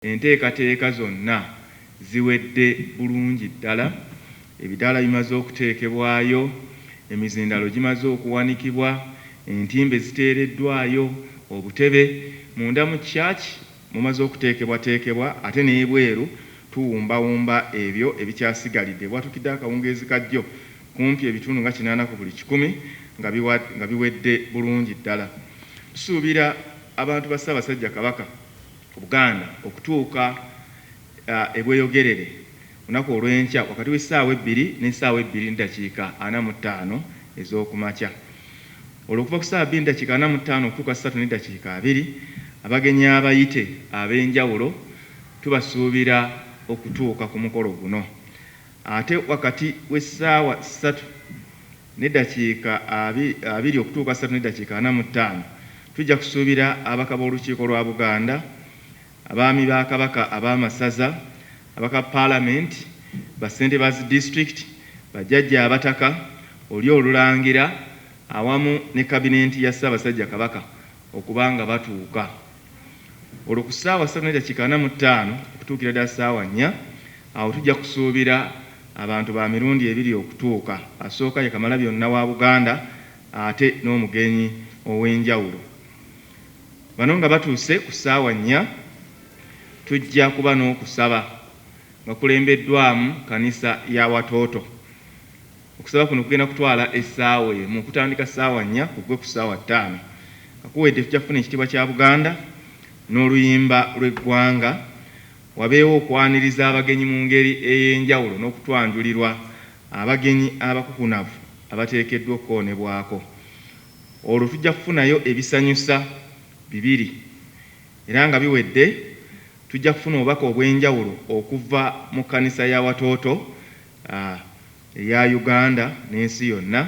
Enteekateeka zonna ziwedde bulungi ddala, ebidaala bimaze okuteekebwayo, emizindaalo gimaze okuwanikibwa, entimbe ziteereddwayo, obutebe munda mu church mumaze okuteekebwateekebwa ate n'ebweru tuwumbawumba ebyo ebikyasigalidde. Bwatukidde akawungeezi ka jjo kumpi ebitundu nga 80 ku buli kikumi nga biwedde bulungi ddala. Tusuubira abantu ba Ssaabasajja Kabaka Buganda okutuuka e Bweyogerere olunaku olw'enkya wakati w'essaawa 2 n'essaawa 2:45 ez'okumakya. Olwo okuva ku ssaawa 2:45 okutuuka 3:20 abagenyi abayite ab'enjawulo tubasuubira okutuuka ku mukolo guno. Ate wakati w'essaawa 3:20 okutuuka 3:45 tujja kusuubira ababaka b'Olukiiko lwa Buganda, abaami ba Kabaka ab'amasaza, ababaka ba Paalamenti, bassentebe ba zi disitulikiti, bajjajja abataka, oli Olulangira awamu ne kabinenti ya Ssaabasajja Kabaka okuba nga batuuka. Olwo ku ssaawa 3:45 okutuukira ddala ssaawa 4 awo tujja kusuubira abantu ba mirundi ebiri okutuuka. Asooka ye Kamalabyonna wa Buganda ate n'omugenyi ow'enjawulo. Bano nga batuuse ku ssaawa 4 tujja kuba n'okusaba nga kukulembeddwamu kkanisa ya Watoto. Okusaba kuno kugenda kutwala essaawa emu kutandika ssaawa 4 kuggwe ku ssaawa 5. Nga kuwedde tujja kufuna ekitiibwa kya Buganda n'oluyimba lw'eggwanga, wabeewo okwaniriza abagenyi mu ngeri ey'enjawulo n'okutwanjulirwa abagenyi abakukunavu abateekeddwa okukoonebwako. Olwo tujja kufunayo ebisanyusa bibiri era nga biwedde tujja kufuna obubaka obw'enjawulo okuva mu kkanisa ya Watoto eya Uganda n'ensi yonna.